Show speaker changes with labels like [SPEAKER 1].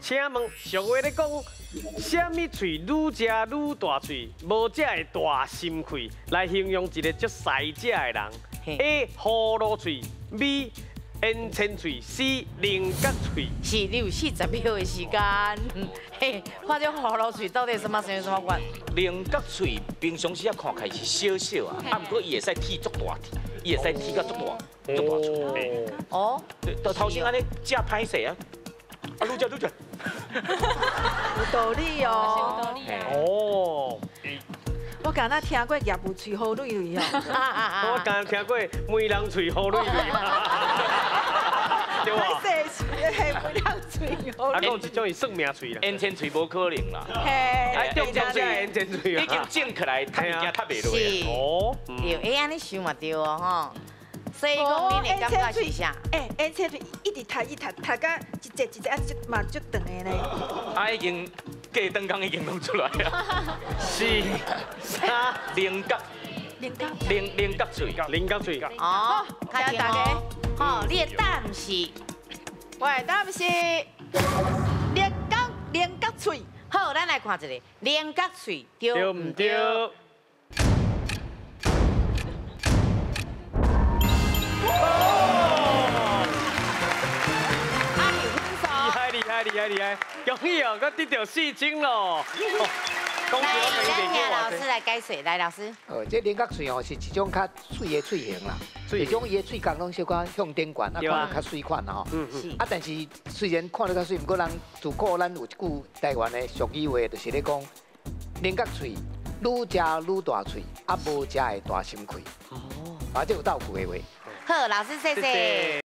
[SPEAKER 1] 請問俗話咧講，啥物喙愈食愈大喙，無食會大心氣，來形容一個足屎食的人。A. 葫蘆喙，B. 煙千喙，C. 菱角喙。
[SPEAKER 2] 是，你有40秒的時間。嘿，看這葫蘆喙到底什麼什麼什麼款？
[SPEAKER 3] 菱角喙平常時啊看起來是小小啊，啊，毋過伊會使剃足大，伊會使剃甲足大，足大喙。
[SPEAKER 2] 哦，
[SPEAKER 3] 就頭先按呢食歹勢啊，啊，愈食愈食。
[SPEAKER 4] 有道理哦。
[SPEAKER 5] 有道理啊。
[SPEAKER 1] 哦。
[SPEAKER 4] 我敢若聽過業務喙好累累哦。
[SPEAKER 1] 我敢聽過媒人喙好累累。對吧？
[SPEAKER 4] 歹勢是媒人喙好。
[SPEAKER 1] 啊，講一種是算命喙啦。
[SPEAKER 3] 煙千喙無可能啦。
[SPEAKER 4] 嘿。
[SPEAKER 1] 啊，中獎是煙千喙
[SPEAKER 3] 已經種起來，踢物件踢袂落。
[SPEAKER 2] 是。
[SPEAKER 1] 哦。
[SPEAKER 2] 對，欸，按呢想嘛對哦，吼。所以講，你的感覺是啥？
[SPEAKER 4] 欸，煙千喙一直踢一直踢，踢甲一節一節啊，嘛足長的呢。
[SPEAKER 3] 啊，已經過長工已經攏出來啊。
[SPEAKER 1] 是。啥？
[SPEAKER 3] 菱角。
[SPEAKER 4] 菱角。
[SPEAKER 3] 菱角喙。
[SPEAKER 1] 菱角喙。
[SPEAKER 2] 哦，開大家。好，你的答案是？
[SPEAKER 4] 我的答案是菱角喙。
[SPEAKER 2] 好，咱來看一下菱角喙對毋對？
[SPEAKER 1] 厲害厲害厲害厲害！恭喜哦，閣得著4000咯！
[SPEAKER 2] 來，咱請老師來解說，來老師。
[SPEAKER 6] 這菱角喙哦是一種較媠的喙型啦，這種伊的喙角攏小可向頂懸，啊看著較媠款啦吼。啊，但是雖然看著較媠，毋過人自古咱有一句台灣的俗語話，就是咧講菱角喙愈食愈大喙，啊無食會大心氣。哦。啊，這有道具的話。
[SPEAKER 2] 好，老師謝謝。